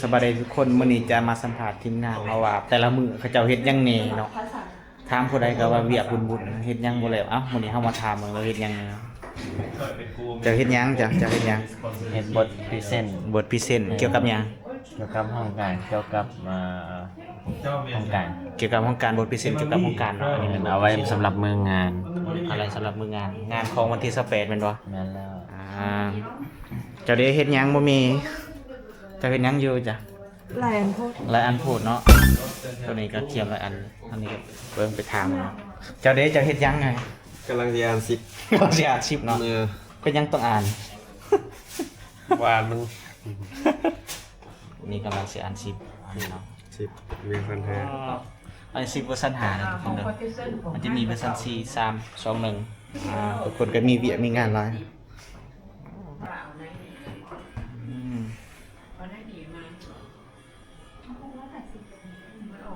ສະບາຍດີທຸກຄົນ, ມື້ນີ້ຈະມາສຳພາດທີມງານເຮົາວ່າ ແຕ່ລະມື້ເຂົາເຈົ້າເຮັດຫຍັງແດ່ເນາະ. ຖາມຜູ້ໃດກໍວ່າວຽກວຸ້ນໆ ເຮັດຫຍັງບໍ່ແລ້ວ. ເອົ້າ ມື້ນີ້ເຮົາມາຖາມເບິ່ງວ່າເຮັດຫຍັງແດ່. ເຈົ້າເຮັດຫຍັງ? ເຈົ້າ ເຈົ້າເຮັດຫຍັງ? ເຮັດບົດພຣີເຊັນ. ບົດພຣີເຊັນກ່ຽວກັບຫຍັງ? ກ່ຽວກັບຫ້ອງການ, ກ່ຽວກັບ ເອີ ຫ້ອງການ. ກ່ຽວກັບຫ້ອງການ, ບົດພຣີເຊັນກ່ຽວກັບຫ້ອງການເນາະ. ອັນນີ້ແມ່ນເອົາໄວ້ສຳລັບມື້ງານ. ເອົາໄວ້ສຳລັບມື້ງານ, ງານຂອງວັນທີຊາວແປດແມ່ນບໍ່? ແມ່ນແລ້ວ. ອ່າ ເຈົ້າເດເຮັດຫຍັງບໍ່ມີ? ເຈົ້າເຮັດຫຍັງຢູ່? ຈ້ະ ຫຼາຍອັນໂພດ ຫຼາຍອັນໂພດເນາະ. ໂຕນີ້ກໍກຽມຫຼາຍອັນ, ອັນນີ້ກໍເບິ່ງໄປຖາມເນາະ. ເຈົ້າເດ ເຈົ້າເຮັດຫຍັງ? ກຳລັງຊິອ່ານຊິບ. ກຳລັງຊິອ່ານຊິບເນາະ. ເອີ ເປັນຫຍັງຕ້ອງອ່ານ? ວ່າມັນ ນີ້ກຳລັງຊິອ່ານຊິບ ອັນນີ້ເນາະ. ຊິບເວີຊັນຫ້າ. ອໍ ອັນນີ້ຊິບເວີຊັນຫ້າເດີທຸກຄົນເດີ. ມັນຈະມີເວີຊັນສີ່ ສາມ ສອງ ໜຶ່ງ. ອ່າ ທຸກຄົນກໍມີວຽກມີງານຫຼາຍ. ອືມ ອືມ.